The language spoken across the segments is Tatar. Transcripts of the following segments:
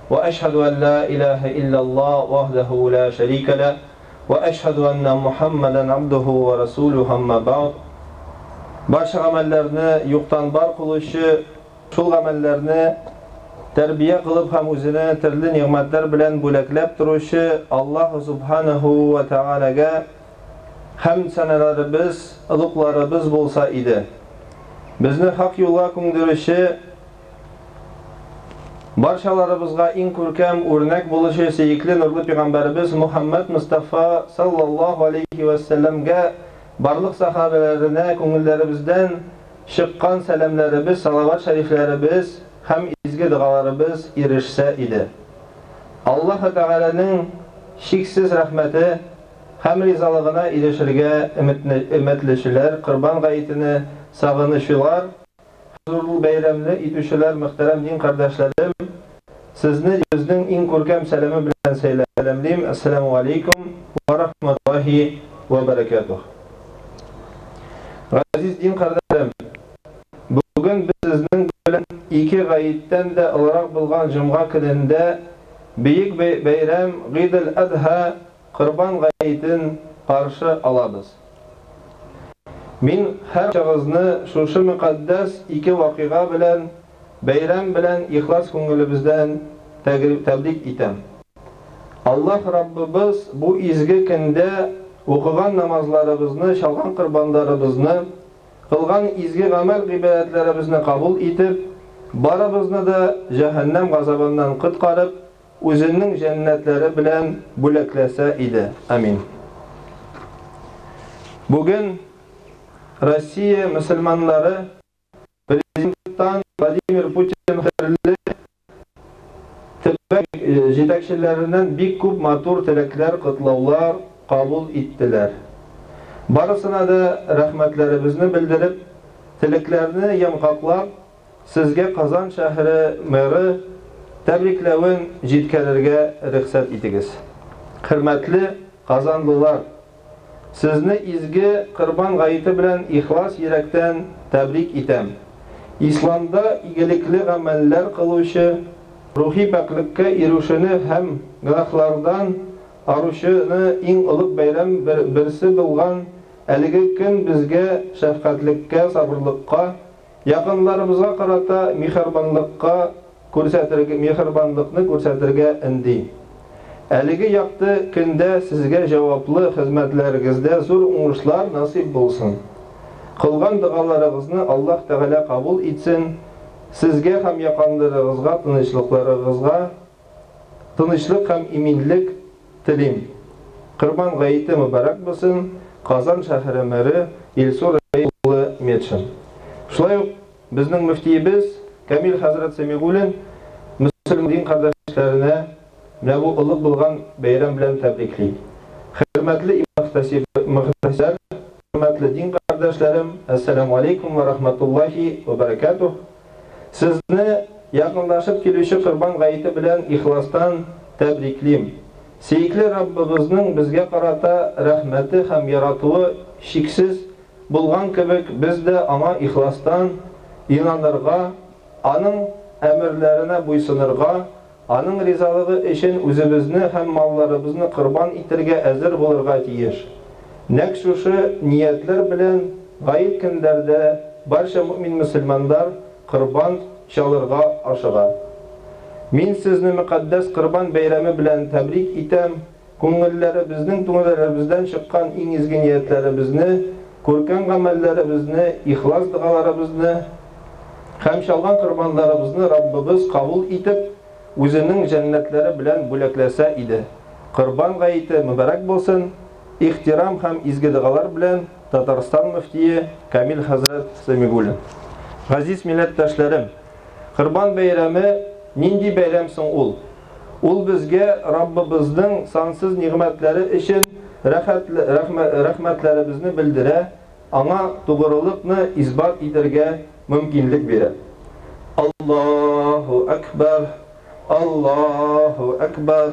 Вә әшһәдү ән ла илаһә илляллаһ вахдәһу ла шәрикә ләһ, вә әшһәдү әннә Мухаммадан абдуһу вә расулуһу, әмма бәгъд. Барча гамәлләрне юктан бар кылучы, шул гамәлләрне тәрбия кылып һәм үзенә төрле нигъмәтләр белән бүләкләп торучы Аллаһу субханаһу ва тәгаләгә хәмд сәнәләребез, олугларыбыз булса иде. Безне хак юлга күндерүче, барчаларыбызга иң күркәм үрнәк булучы сөекле нурлы пәйгамбәребез Мухаммад Мустафа саллаллаһу алейхи вә сәлләмгә, барлык сахабәләренә күңелләребездән чыккан сәламнәребез, салават шәрифләребез һәм изге догаларыбыз ирешсә иде. Аллаһы Тәгаләнең чиксез рәхмәте һәм ризалыгына ирешергә өметлечеләр, Корбан гаетене сагынучылар, зур бәйрәмне итүчеләр, мөхтәрәм дин кардәшләрем, сезне безнең иң күркәм сәламе белән сәламлим. Әссәламу алейкум ва рахматуллахи ва баракатух. Газиз дин кардәшләрем, бүген без сезнең белән ике гаеттән дә олырак булган җомга көнендә бөек бәйрәм Гыйд-ел-Адха Корбан гаетен каршы алабыз. Мин һәрчагызны шушы мөкатдәс ике вакыйга белән, бәйрәм белән ихлас күңелебездән тәбрик итәм. Аллаһ Раббыбыз бу изге көндә укыган намазларыбызны, чалган корбаннарыбызны, кылган изге гамәл-гыйбадәтләребезне кабул итеп, барыбызны да җәһәннәм газабыннан коткарып, үзенең җәннәтләре белән бүләкләсә иде. Амин. Бүген Россия мөселманнары президенттан Владимир Путин төрле төбәк җитәкчеләреннән бик күп матур теләкләр, котлаулар кабул иттеләр. Барысына да рәхмәтләребезне белдереп, теләкләрне йомгаклап, сезгә Казан шәһәре мэры тәбрикләвен җиткерергә рөхсәт итегез. Хөрмәтле казанлылар, сезне изге Корбан гаете белән ихлас йөрәктән тәбрик итәм. Исламда игелекле гамәлләр кылучы, рухи пакьлеккә ирешүне һәм гөнаһлардан аручыны иң олуг бәйрәм берсе булган әлеге көн безгә шәфкатьлеккә, сабырлыкка, якынларыбызга карата миһербанлыкка күрсәтергә, миһербанлыкны күрсәтергә өнди. Әлеге якты көндә сезгә җаваплы хезмәтләрегездә зур уңышлар насыйп булсын. Кылган догаларыгызны Аллаһ Тәгалә кабул итсен, сезгә һәм якынларыгызга тынычлыкларыгызга тынычлык һәм иминлек телим. Корбан гаете мөбарәк булсын, Казан шәһәре мэры Илсур Рәис улы Метшин. Шулай ук безнең мөфтиебез Камил хәзрәт Сәмигуллин мөселман дин кардәшләренә менә бу олуг булган бәйрәм белән тәбрикли. Хөрмәтле мөхтәсибләр, хөрмәтле дин кардәшләрем, әссәламу алейкум ва рахматуллахи ва баракатух. Сезне якынлашып килүче Корбан гаете белән ихластан тәбриклим. Сөекле Раббыбызның безгә карата рәхмәте һәм яратуы чиксез булган кебек, без дә аңа ихластан инанырга, аның әмерләренә буйсынырга, аның ризалыгы өчен үзебезне һәм малларыбызны корбан итергә әзер булырга тиеш. Нәкъ шушы ниятләр белән гает көннәрдә барча мөэмин-мөселманнар корбан чалырга ашыга. Мин сезне мөкатдәс Корбан бәйрәме белән тәбрик итәм, күңелләребезнең түңрәләребездән чыккан иң изге ниятләребезне, күркәм гамәлләребезне, ихлас догаларыбызны һәм чалган корбаннарыбызны Раббыбыз кабул итеп, үзенең җәннәтләре белән бүләкләсә иде. Корбан гаете мөбарәк булсын! Ихтирам һәм изге догалар белән Татарстан мөфтие Камил хәзрәт Сәмигуллин. Газиз милләттәшләрем! Корбан бәйрәме нинди бәйрәм соң ул? Ул безгә Раббыбызның сансыз нигъмәтләре өчен рәхмәтләребезне белдерә, аңа тугрылыкны исбат итәргә мөмкинлек бирә. Аллаһу әкбәр, Аллаһу әкбәр,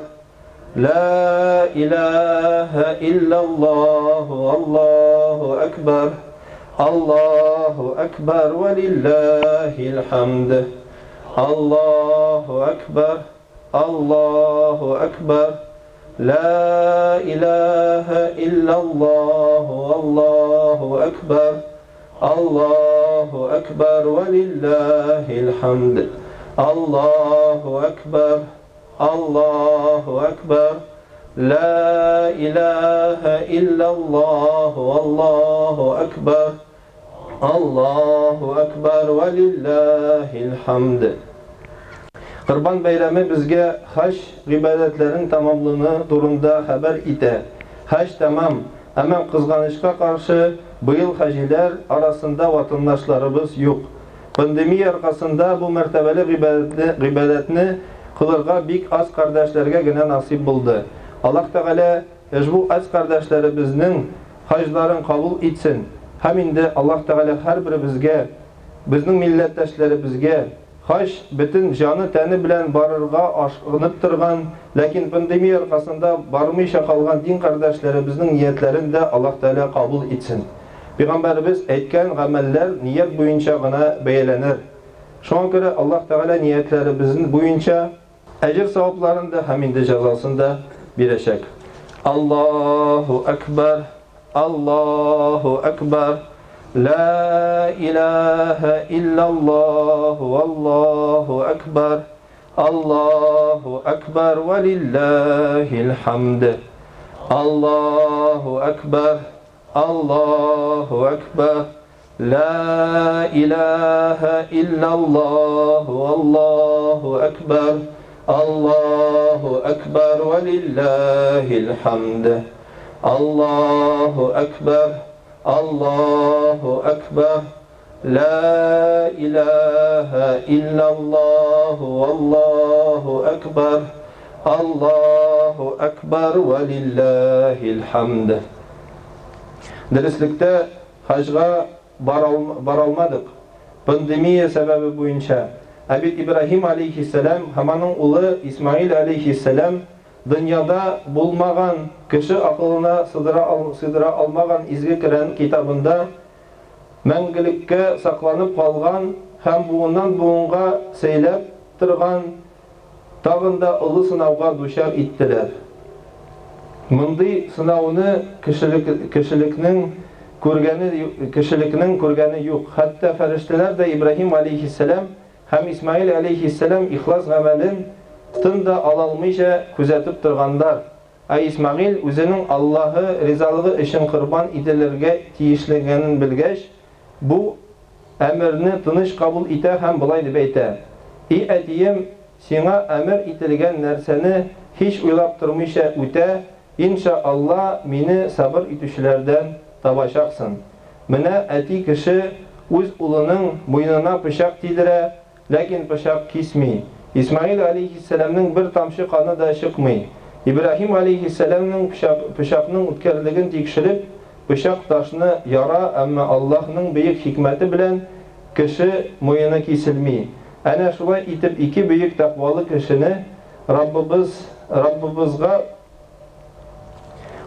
Ла илаһа иллаллаһу, Аллаһу әкбәр, Аллаһу әкбәр, вә лиллаһил хамд. Аллаһу әкбәр, Аллаһу әкбәр, Лә иләһә илляллаһу, Аллаһу әкбәр, Аллаһу әкбәр, вә лилләһил хәмд. Аллаһу әкбәр, Аллаһу әкбәр, Лә иләһә илляллаһу, Аллаһу әкбәр, Аллаһу әкбәр, вә лилләһил хәмд. Корбан бәйрәме безгә хаҗ гыйбадәтләрен тәмамлыны турында хәбәр итә. Хаҗ тәмам, әмма кызганычка каршы, быел хаҗиләр арасында ватандашларыбыз юк. Пандемия аркасында бу мәртәбәле гыйбадәтне кылырга бик аз кардәшләргә генә насыйп булды. Аллаһ Тәгалә ошбу аз кардәшләребезнең хаҗларын кабул итсен һәм инде Аллаһ Тәгалә һәрберебезгә, безнең милләттәшләребезгә хаҗ бөтен җаны-тәне белән барырга ашкынып торган, ләкин пандемия аркасында бармыйча калган дин кардәшләребезнең ниятләрен дә Аллаһ Тәгалә кабул итсен. Пәйгамбәребез әйткән гамәлләр ният буенча гына бәяләнер. Шуңа күрә Аллаһ Тәгалә ниятләребез буенча әҗер-савапларын да һәм инде җәзасын да бирәчәк. Аллаһу әкбәр, Аллаһу әкбәр, Лә иләһә илляллаһу, Аллаһу әкбәр, Аллаһу әкбәр, вә лилләһил хәмд. Аллаһу әкбәр, Аллаһу әкбәр, Лә иләһә илляллаһу, Аллаһу әкбәр, Аллаһу әкбәр, вә лилләһил хәмд. Аллаһу әкбәр, Аллаһу әкбәр, Лә иләһә илляллаһу, Аллаһу әкбәр, Аллаһу әкбәр, вә лилләһил хәмд. Дөреслектә, хаҗга бара алмадык. Пандемия сәбәбе буенча. Ә бит Ибраһим алейхиссәлам һәм аның улы Исмаил алейхиссәлам дөньяда булмаган, кеше акылына сыйдыра алмаган изге Коръән китабында мәңгелеккә сакланып калган һәм буыннан буынга сөйләп торган тагын да олы сынауга дучар иттеләр. Мондый сынауны кешелекнең күргәне юк. Хәтта фәрештәләр дә Ибраһим алейхиссәлам һәм Исмаил алейхиссәлам ихлас гамәлен тын да ала алмыйча күзәтеп торганнар. Ә Исмаил үзенең Аллаһы ризалыгы өчен корбан ителергә тиешлеген белгәч, бу әмерне тыныч кабул итә һәм болай дип әйтә: "И әтием, сиңа әмер ителгән нәрсәне һич уйлап тормыйча үтә, инша Алла мине сабыр итүчеләрдән табачаксың." Менә әти кеше үз улының муенына пычак тидерә, ләкин пычак кисми. Исмаил алейхиссәламның бер тамчы каны да чыкмый. Ибраһим алейхиссәламның пычакның үткерлеген тикшереп, пычак ташны яра, әмма Аллаһның бөек хикмәте белән кеше муены киселми. Әнә шулай итеп ике бөек тәкъвалы кешене Раббыбызга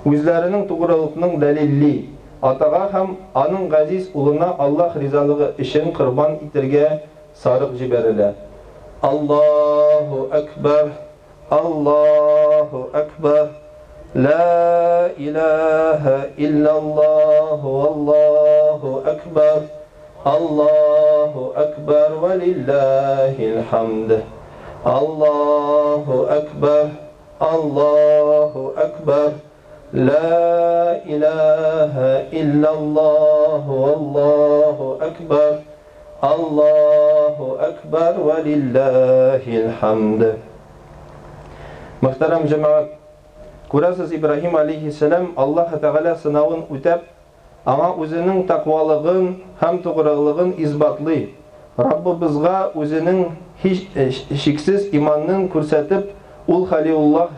үзләренең тугрылыкның дәлилли. Атага һәм аның газиз улына Аллаһ ризалыгы өчен корбан итергә сарык җибәрелә. Аллаһу әкбәр, Аллаһу әкбәр, Лә иләһә илляллаһу, Аллаһу әкбәр, Аллаһу әкбәр, вә лилләһил хәмд. Аллаһу әкбәр, Аллаһу әкбәр, Лә иләһә илляллаһу, Аллаһу әкбәр, Аллаһу әкбәр, вә лилләһил хәмд. Мөхтәрәм җәмәгать, күрәсез, Ибраһим алейхиссәлам Аллаһ Тәгалә сынавын үтәп, аңа үзенең тәкъвалыгын һәм тугрылыгын исбатлый. Раббыбызга үзенең һич шиксез иманын күрсәтеп, ул Халилуллаһ,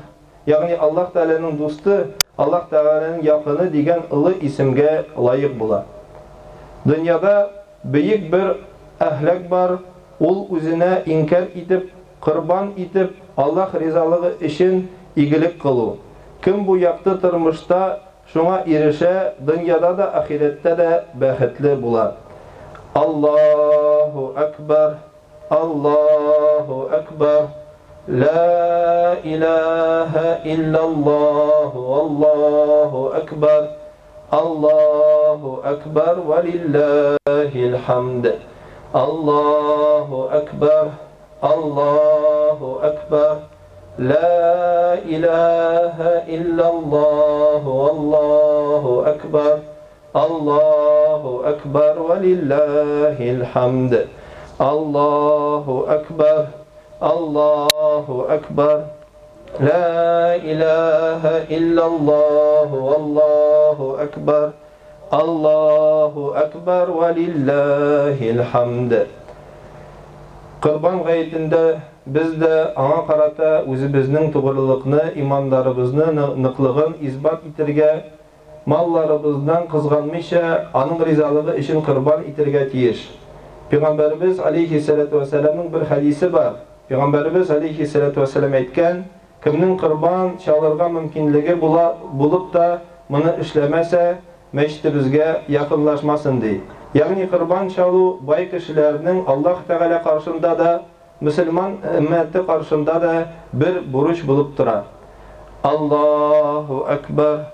ягъни Аллаһ Тәгаләнең дусты, Аллаһ Тәгаләнең якыны дигән олы исемгә лаек була. Дөньяда бөек бер әхлак бар, ул үзенә инкяр итеп, корбан итеп, Аллаһ ризалыгы өчен игелек кылу. Кем бу якты тормышта шуңа ирешә, дөньяда да, ахирәттә дә бәхетле була. Аллаһу әкбәр, Аллаһу әкбәр, Ла илаһа иллаллаһу валлаһу акбар. Аллаһу акбар ва лиллаһил хамд. Аллаһу акбар. Аллаһу акбар. Ла илаһа иллаллаһу валлаһу акбар. Аллаһу акбар ва лиллаһил хамд. Аллаһу акбар. Аллаһу акбар. Ла илаһа иллаллаһу валлаһу акбар. Аллаһу акбар ва лиллаһил хамд. Корбан гаетендә без дә аңа карата үзебезнең тугрылыкны, иманнарыбызны ныклыгын исбат итәргә, малларыбыздан кызганмыйча, аның ризалыгы өчен корбан итәргә тиеш. Пәйгамбәребез алейһиссалату вәссәламның бер хәдисе бар. Пәйгамбәребез алейһиссалату вәссәлам әйткән: кемнең корбан чалырга мөмкинлеге була булып та моны эшләмәсә, мәчетебезгә якынлашмасын, ди. Ягъни корбан чалу бай кешеләрнең Аллаһ Тәгалә каршында да, мөселман өммәте каршында да бер бурыч булып тора. Аллаһу акбар.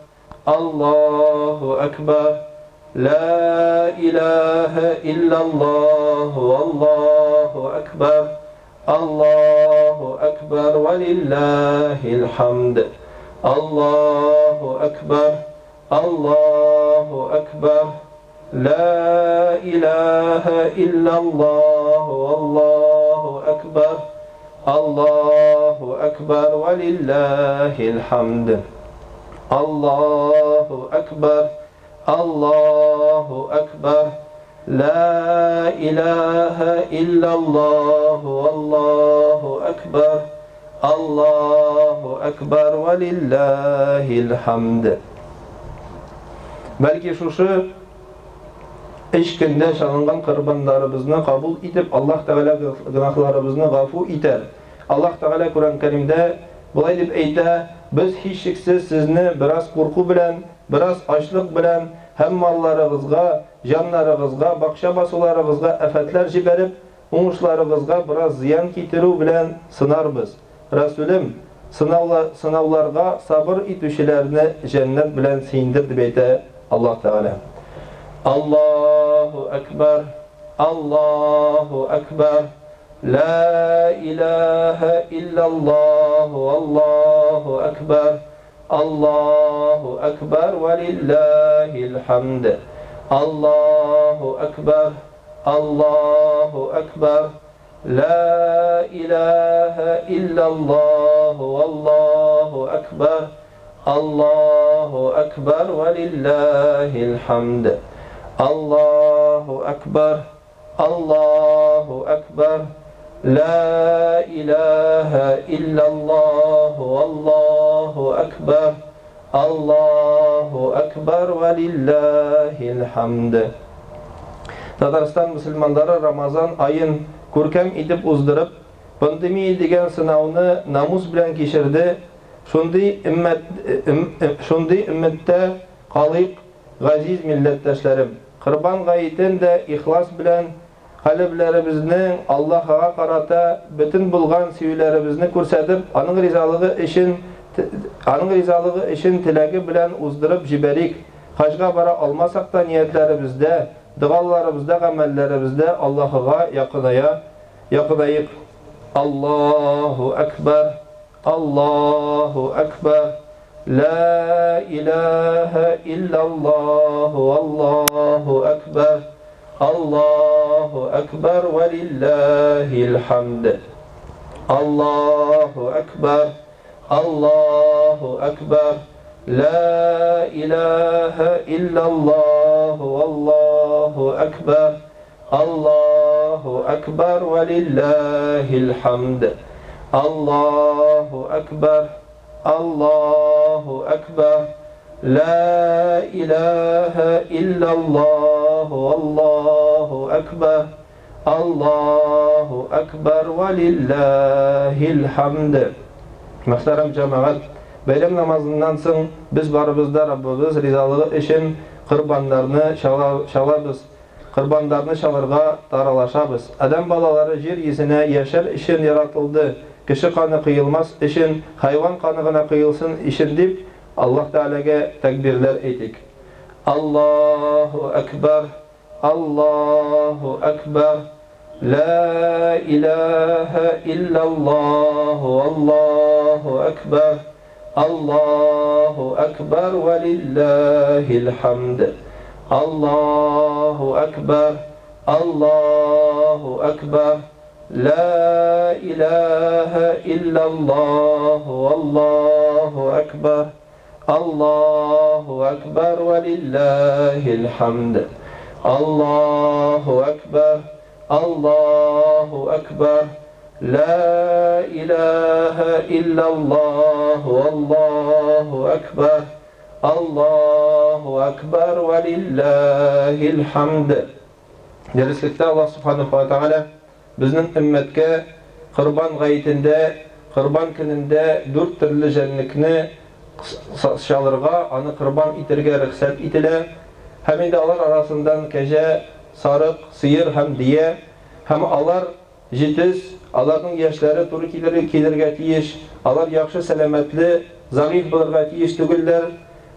Аллаһу акбар. Ла илаһа иллаллаһу валлаһу акбар. Аллаһу акбар ва лиллаһил хамд. Аллаһу акбар. Аллаһу акбар. Ла илаһа иллаллаһу валлаһу акбар. Аллаһу акбар ва лиллаһил хамд. Аллаһу акбар. Аллаһу акбар. Ла илаһа иллаллаһу валлаһу акбар. Аллаһу акбар ва лиллаһил хамд. Бәлки шушы өч көндә чалынган корбаннарыбызны кабул итеп, Аллаһ Тәгалә гөнаһларыбызны гафу итәр. Аллаһ Тәгалә Коръән Кәримдә болай дип әйтә: без һичшиксез сезне бераз курку белән, бераз ачлык белән һәм малларыгызга, җаннарыгызга, бакча басуларыгызга афәтләр җибәреп, уңышларыгызга бераз зыян китерү белән сынарбыз. Расулем, сынауларга сабыр итүчеләрне җәннәт белән сөендер, дип әйтә Аллаһ Тәгалә. Аллаһу акбар. Аллаһу акбар. Ла илаһа иллаллаһу валлаһу акбар. Аллаһу акбар ва лиллаһил хамд. Аллаһу акбар. Аллаһу акбар. Ла илаһа иллаллаһу валлаһу акбар. Аллаһу акбар ва лиллаһил хамд. Аллаһу акбар. Аллаһу акбар. Ла илаһа иллаллаһу валлаһу акбар. Аллаһу акбар ва лиллаһил хамд. Татарстан мөселманнары Рамазан аен күркәм итеп уздырып, пандемия дигән сынауны намус белән кичерде. Шундый өммәттә калыйк, газиз милләттәшләрем. Корбан гаетен дә ихлас белән калебләребезнең Аллаһыга карата бөтен булган сөюләребезне күрсәтеп, аның ризалыгы өчен теләге белән уздырып җибәрик. Хаҗга бара алмасак та ниятләребездә, догаларыбызда, гамәлләребездә Аллаһыга якынаек. Аллаһу акбар. Аллаһу акбар. Ла илаһа иллаллаһу валлаһу акбар. Аллаһу акбар ва лиллаһил хамд. Аллаһу акбар. Аллаһу акбар. Ла илаһа иллаллаһу валлаһу акбар. Аллаһу акбар ва лиллаһил хамд. Аллаһу акбар. Аллаһу акбар. Ла илаһа иллаллаһу валлаһу акбар. Аллаһу акбар ва лиллаһил хамд. Мөхтәрәм җәмәгать, бәйрәм намазыннан соң без барыбыз да Раббыбыз ризалыгы өчен корбаннарны чалабыз. Корбаннарны чалырга таралашабыз. Адәм балалары җир йөзенә яшәр өчен яратылды. кеше каны коелмас өчен, хайван каны гына коелсын өчен дип, Аллаһ Тәгаләгә тәкбирләр әйтик. Аллаһу әкбәр, Аллаһу әкбәр, лә илаһә иллаллаһу, Аллаһу әкбәр, Аллаһу әкбәр вә лиллаһил хәмд. Аллаһу әкбәр, Аллаһу әкбәр, лә илаһә иллаллаһу, Аллаһу әкбәр, Аллаһу әкбәр вә лиллаһил хәмд. Аллаһу әкбәр, Аллаһу әкбәр, лә илаһә иллаллаһу, Аллаһу әкбәр, Аллаһу әкбәр вә лиллаһил хәмд. Дәреслектә Аллаһ Субханаһу ва Тәгалә безнең өммәткә Корбан гаетендә, Корбан көнендә дүрт төрле җәнлекне чалырга, аны корбан итергә рөхсәт ителә. Һәм инде алар арасындан кәҗә, сарык, сыер һәм дөя. Һәм алар җитез, аларның яшьләре туры килергә тиеш, алар яхшы сәламәтле, зәгыйфь булырга тиеш түгелләр.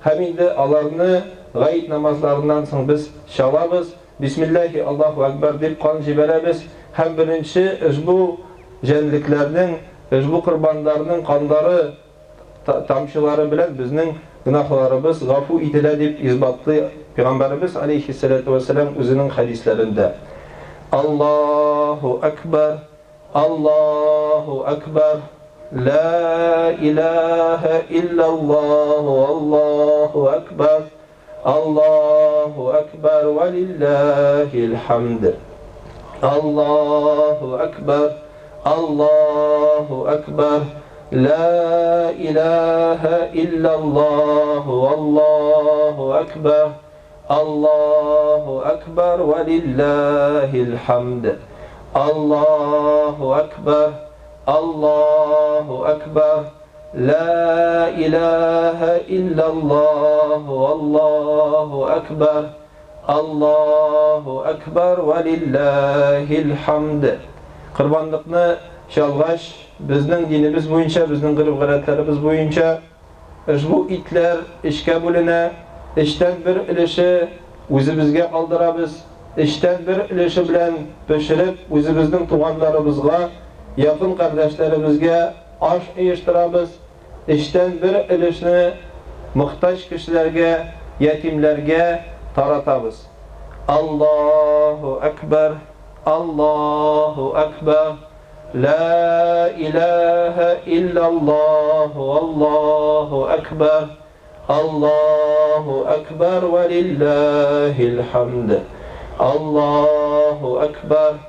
Һәм инде аларны гает намазларыннан соң без чалабыз, Бисмиллаһи Аллаһу әкбәр дип кан җибәрәбез һәм беренче ошбу җәнлекләрнең, ошбу корбаннарның каннары тамчылары белән безнең гөнаһларыбыз гафу ителә дип исбатлый Пәйгамбәребез алейһиссәләтү вәссәлам үзенең хәдисләрендә. Аллаһу әкбәр, Аллаһу әкбәр, лә илаһә иллаллаһу, Аллаһу әкбәр, Аллаһу әкбәр вә лиллаһил хәмд. Аллаһу әкбәр, Аллаһу әкбәр, лә илаһә иллаллаһу, Аллаһу әкбәр, Аллаһу әкбәр вә лиллаһил хәмд. Аллаһу әкбәр, Аллаһу әкбәр, лә илаһә иллаллаһу, Аллаһу әкбәр, Аллаһу әкбәр вә лиллаһил хәмд. Корбанлыкны чалгач, безнең динебез буенча, безнең гореф-гадәтләребез буенча ошбу итләр өчкә бүленә. Өчтән бер өлеше үзебезгә калдырабыз, өчтән бер өлеше белән пешереп, үзебезнең туганнарыбызга, якын кардәшләребезгә аш оештырабыз, өчтән бер өлешне мохтаҗ кешеләргә, ятимләргә таратабыз. Аллаһу әкбәр, Аллаһу әкбәр, лә илаһә иллаллаһу, Аллаһу әкбәр, Аллаһу әкбәр вә лиллаһил хәмд. Аллаһу әкбәр,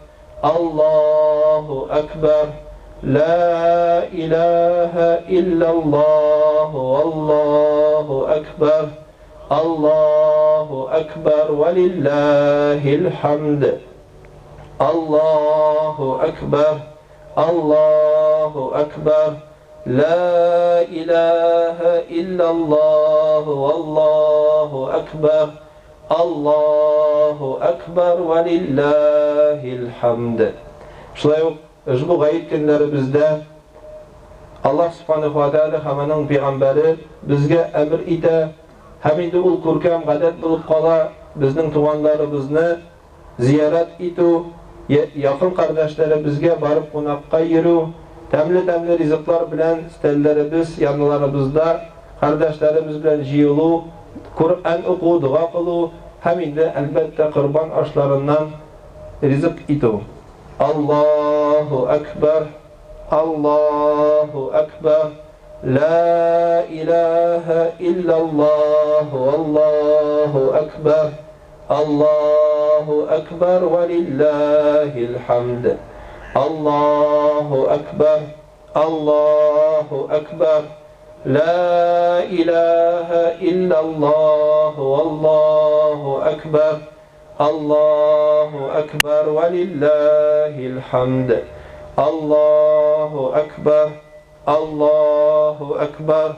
Аллаһу әкбәр, лә илаһә иллаллаһу, Аллаһу әкбәр, Аллаһу әкбәр вә лиллаһил хәмд. Аллаһу әкбәр, Аллаһу әкбәр, лә илаһә иллаллаһу, Аллаһу әкбәр, Аллаһу әкбәр вә лиллаһил хәмд. Шулай ук ошбу гает көннәребездә Аллаһ Субханаһу ва Тәгалә һәм аның пәйгамбәре безгә әмер итә, һәм инде ул күркәм гадәт булып кала безнең туганнарыбызны зиярат итү, якын кардәшләребезгә барып кунакка йөрү, тәмле-тәмле ризыклар белән стәлләребез яннарыбызда кардәшләребез белән җыелу, Коръән уку, дога кылу һәм инде әлбәттә корбан ашларыннан ризык итү. Аллаһу әкбәр, Аллаһу әкбәр, лә илаһә иллаллаһу, Аллаһу әкбәр, Аллаһу әкбәр вә лиллаһил хәмд. Аллаһу әкбәр, Аллаһу әкбәр, лә илаһә иллаллаһу, Аллаһу әкбәр, Аллаһу әкбәр вә лиллаһил хәмд. Аллаһу әкбәр, Аллаһу әкбәр,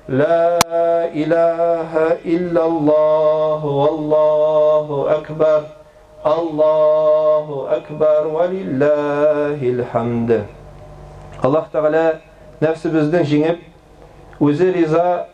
лә илаһә иллаллаһу, Аллаһу әкбәр, Аллаһу әкбәр вә лиллаһил хәмд. Аллаһ Тәгалә нәфсебезне җиңеп, Үзе риза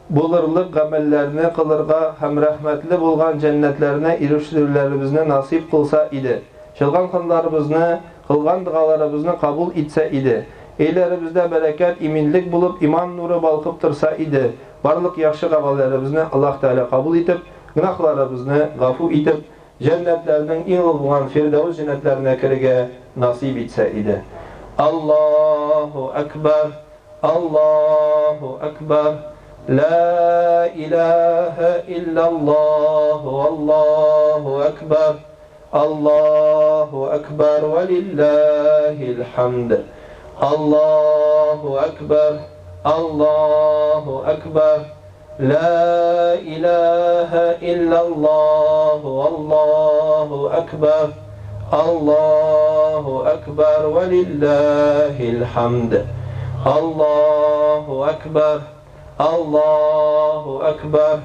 булырлык гамәлләрне кылырга һәм рәхмәтле булган җәннәтләренә ирештерүләребезне насыйп кылса иде. Чылган кынларыбызны, кылган догаларыбызны кабул итсә иде. Өйләребездә бәрәкәт, иминлек булып, иман нуры балкып торса иде. Барлык яхшы гамәлләребезне Аллаһ Тәгалә кабул итеп, гөнаһларыбызны гафу итеп, җәннәтләрнең иң олуг булган Фирдәүс җәннәтләренә керергә насыйп итсә иде. Аллаһу әкбәр, Аллаһу әкбәр, лә иләһә илляллаһу, Аллаһу әкбәр, Аллаһу әкбәр, вә лилләһил хәмд. Аллаһу әкбәр, Аллаһу әкбәр, лә иләһә илляллаһу, Аллаһу әкбәр, Аллаһу әкбәр, вә лилләһил хәмд. Аллаһу әкбәр, Аллаһу әкбәр,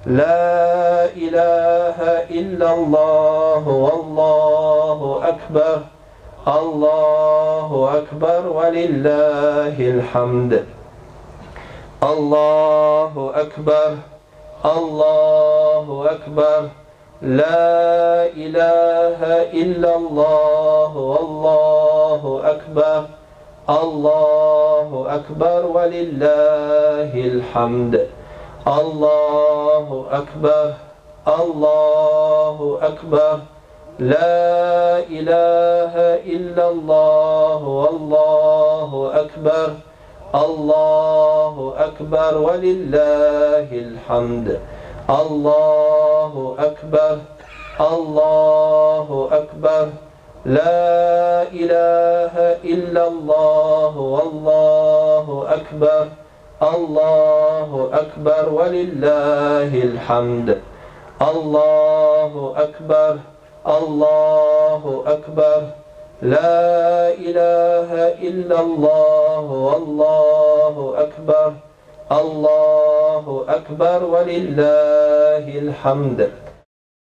лә иләһә илляллаһу, Аллаһу әкбәр, Аллаһу әкбәр, вә лилләһил хәмд. Аллаһу әкбәр, Аллаһу әкбәр, лә иләһә илляллаһу, Аллаһу әкбәр, Аллаһу әкбәр, вә лилләһил хәмд. Аллаһу әкбәр, Аллаһу әкбәр, лә иләһә илляллаһу, Аллаһу әкбәр, Аллаһу әкбәр, вә лилләһил хәмд. Аллаһу әкбәр, Аллаһу әкбәр, лә иләһә илляллаһу, Аллаһу әкбәр, Аллаһу әкбәр, вә лилләһил хәмд. Аллаһу әкбәр, Аллаһу әкбәр, лә иләһә илляллаһу, Аллаһу әкбәр, Аллаһу әкбәр, вә лилләһил хәмд.